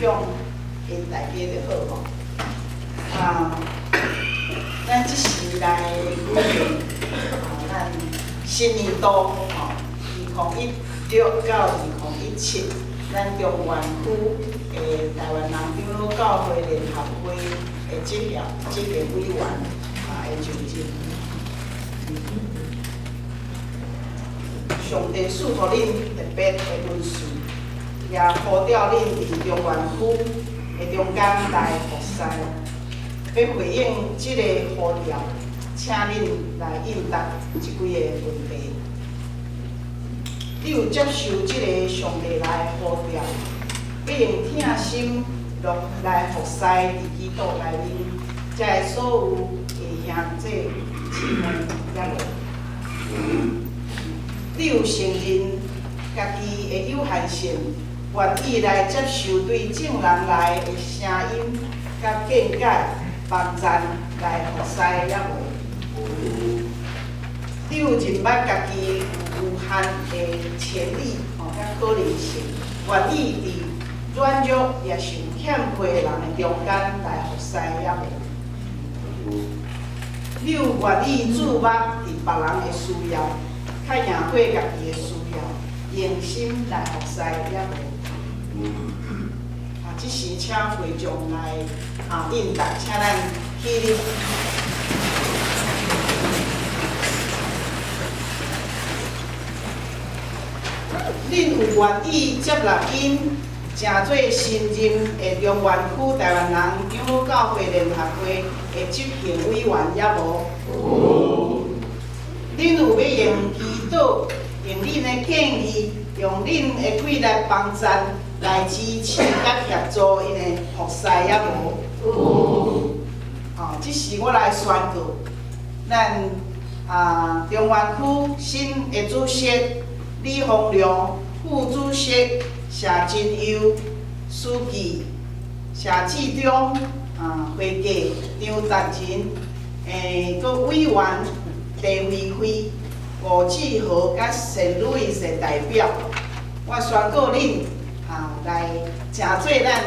享予大家就好吼。啊，咱這時來舉行啊，咱新年度吼，2016到2017，咱中原區的台灣人長老教會聯合會的執行委員啊的就任。上帝賜予恁特別的恩賜，也呼召恁佇中原區的中間來服侍。欲回應這个呼召，請恁來應答這幾个問題。你有接受這个上帝來的呼召，欲用疼心樂來服侍佇基督內面，遮的所有的兄弟姊妹抑無？你有承認家己的有限性，願意來接受對眾人來的聲音佮見解，幫贊來服侍抑無？你有認捌家己有限的潛力吼，佮可能性，願意佇軟弱抑是有欠缺的人的中間來服侍抑無？你有願意注目佇別人的需要，較贏過家己的需要，用心來服侍抑無？啊，這時請會眾來啊應答，請咱起立。恁有願意接納𪜶成做新任的中原區台灣人長老教會聯合會的執行委員抑無？恁有欲用祈禱，用恁的建議，用恁的氣力幫贊來支持佮協助𪜶的服侍抑無？哦，這時我來宣告，咱啊中原區新的主席李豐良，副主席謝真佑，書記謝志忠，啊會計張達仁，閣委員鄭慧慧、吳志豪佮聖路易斯的代表，我宣告恁啊來成做咱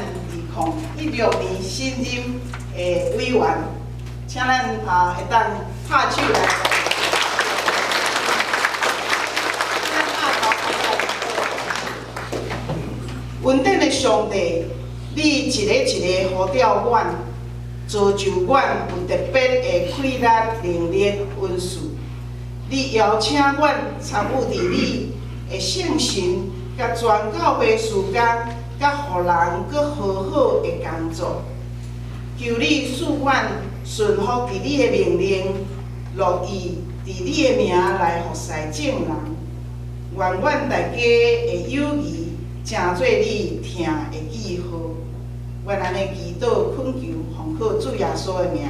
2016年新任的委員，請咱啊會當拍手來。咱拍頭恩典的上帝，你一个一个呼召阮，造就阮有特別的氣力、能力、恩賜。你邀請阮參與佇你的聖神佮全教會事工，佮予人閣和好的工作。求你賜阮順服佇你的命令，樂意佇你的名來服侍眾人。願阮大家的友誼成做你疼的記號。阮按呢祈禱懇求，奉靠主耶穌的名，